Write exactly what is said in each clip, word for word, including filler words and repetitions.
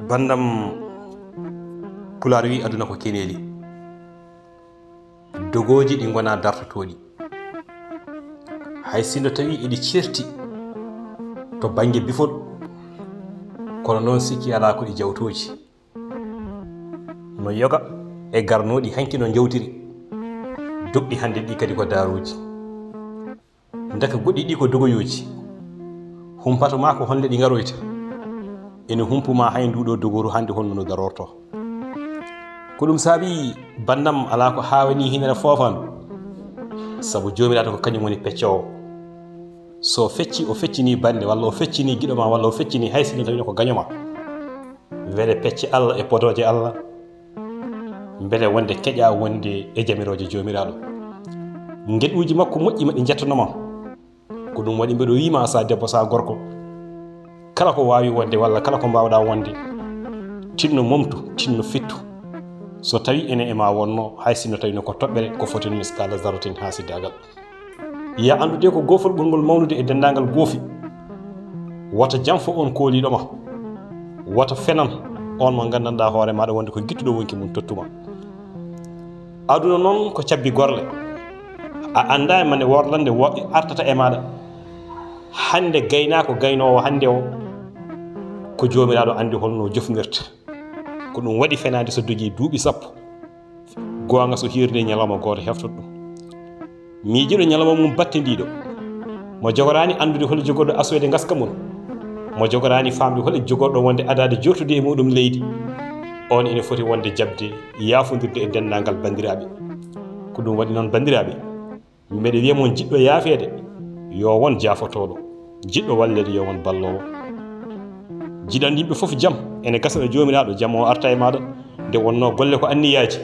Banndam, Pulaar wi aduna ko keneeli. Dogooji ɗi ngonaa dartotooɗi. Hay sinno tawii eɗi ceerti to bannge bifol, kono noon sikki alaa ko ɗi jawtooji. No yoga e garnooɗi hanki no njawtiri, dogɗi hannde ɗi kadi ko daarooji. Ndeke goɗɗi ɗi ko dogoyooji. Humpato ma ko honde ɗi ngaroyta. Ene humpu ma hay nduɗo dogoru hannde honno no darorto. Ko ɗum saabi banndam alaa ko haawani hinere foofandu. Sabu Joomiraaɗo ko kañum woni peccoowo. So fecci, o feccini bannde, walla o feccini giɗo ma, walla o feccini hay sinno tawino ko gaño ma. Wele pecce Allah e podooje Allah. Mbele wonde keƴa wonde e jamirooje Joomiraaɗo. Ngeɗuuji makko moƴƴi maɗi njettanoma. Ko ɗum waɗi mbeɗo wiima sa debbo sa gorko. Kala ko waawi wonde walla kala ko mbaawɗa wonde. Tinno momtu, tinno fittu. So tawi ene e ma wonno, hay sinno tawino ko toɓɓere, ko foti miskala zarratin haa siddaagal. Ya anndude ko goofol ɓurngol mawnude e denndaangal goofi. Wata janfo on kooliiɗo ma. Wata fenan on mo nganndanɗaa hoore maaɗa wonde ko gittuɗo wonki mum tottuma. Aduna noon ko cabbi gorle. A anndaa e mane worlande wo artata e maaɗa. Hannde gaynaako gaynoowo hannde o, ko Joomiraaɗo anndi holno jofnirta. Ko ɗum waɗi fenaande so dogii duuɓi sappo. Goonga so hiirde ñalawma gooto heftoto ɗum. Miijiiɗo ñalawma mum battindiiɗo. Mo jogoraani anndude holi jogorɗo asweede ngaska mum. Mo jogoraani faamde holi jogorɗo wonde adaade jortude e muɗum leydi. On ene foti wonde jaɓde yaafondirde e denndaangal banndiraaɓe. Ko ɗum waɗi noon banndiraaɓe. Mbeɗa wiya mon jiɗɗo yaafeede, yo won jaafotooɗo. Jiɗɗo walleede, yo won balloowo. Jiɗan yimɓe fof jam, ene gasa ɗo Joomiraaɗo jam o arta e maaɗa. Nde wonnoo golle ko anniyaaji.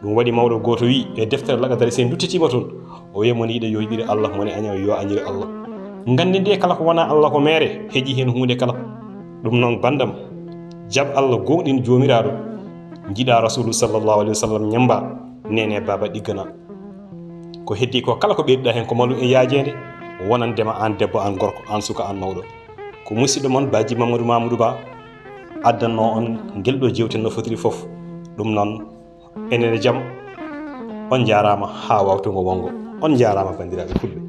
Ɗum waɗi mawɗo gooto wiyi e deftere Laqadari, so en nduttitiima toon, o wiya mon yiɗa yo yiɗir Allah, mon aña yo añir Allah. Nganndi nde kala ko wonaa Allah ko meere, heƴi heen huunde kala. Ɗum noon banndam, jaɓ Allah, gooŋɗin Joomiraaɗo, njiɗa Rasuulu sallallahu alayhi wa sallam, ñammba neene baaba ɗiggana. Ko heddi ko kala ko ɓeyduɗa heen ko malu e yaajeende wonandema aan debbo, aan gorko, aan suka, aan mawɗo. Ko musidɗo mon Baaji Mamadou Mamadou Ba addanno on ngel ɗo jewte no fotiri fof. Ɗum noon, enen e jam, on njaaraama haa wawtungo wongo. On njaaraama banndiraaɓe fulɓe.